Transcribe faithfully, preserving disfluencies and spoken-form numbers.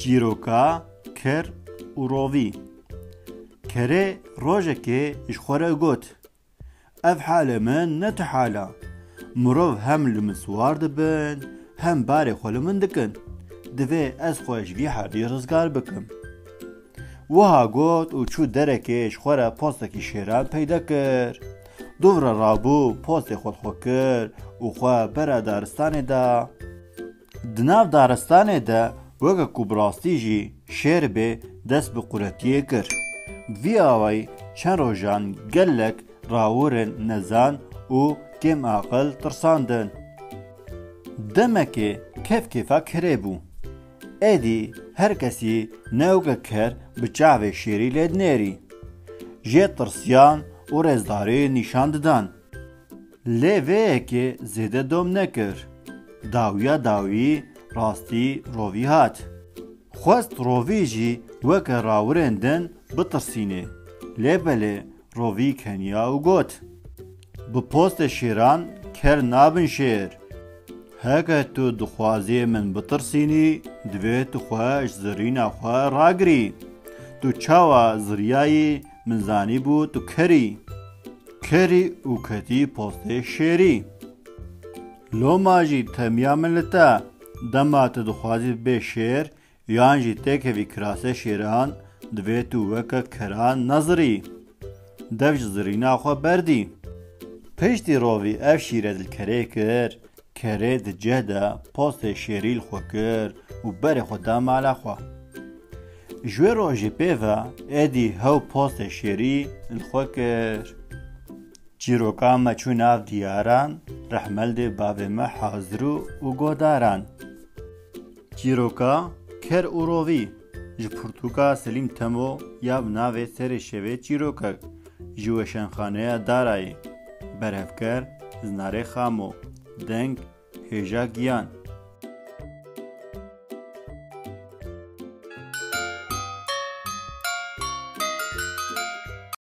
Çîroka Ker û Rovî. Kerê rojekê ji xwe re got, "Ev halê min ne tu hala. Mirov hem li min siwar dibin, hem barê xwe li min dikin. Divê ez xwe ji vî herdî rizgar bikim." Wiha got û çû derekê ji xwe re postekî şêran peyde kir. Dûv re rabû, postê xwe li xwe kir û xwe bera daristanê da. Di nav daristanê de weke ku bi rastî jî şêr bê, dest bi quretiyê kir. Vî awayî çend rojan gelek rawirin nezan û kêm aqil tirsandin. Demekê kef kêfa kerê bû. Êdî her kesî ne weke ker bi çavê şêrî lê dinêrî. Jê tirsiyan û rêzdarî nîşan didan. Lê vê yekê zêde dom nekir. Dawiya dawî rastî rovî hat. Xwest rovî jî weke rawirên din bitirsînê. Lê belê rovî keniya û got, "Bi postê şêran ker nabin şêr. Heke tu dixwazî min bitirsînî, divê tu xwe ji zirîna xwe ragirî. Tu çawa ziriyayî, min zanîbû tu kerî." Kerî û ketî postê şêrî. Loma jî temiya min li te, dema tu dixwazî bê şêr, yan jî têkevî kirasê şêran, divê tu weke keran nezirî. Dev ji zirîna xwe berdî. Piştî rovî ev şîret li kerê kir, kerê di cih de postê şêrî li xwe kir û berê xwe da mala xwe. Ji wê rojê pê ve êdî hew postê şêrî li xwe kir. Çîroka me çû nav diyaran, rehmeldê bavê me hazir û, û godaran. Çîroka Ker û Rovî, ji pirtûka Selîm Temo ya bi navê Serê Şevê Çîrokek, ji Weşanxaneya Darayê, berhevker Zinarê Xamo, deng Hêja Giyan.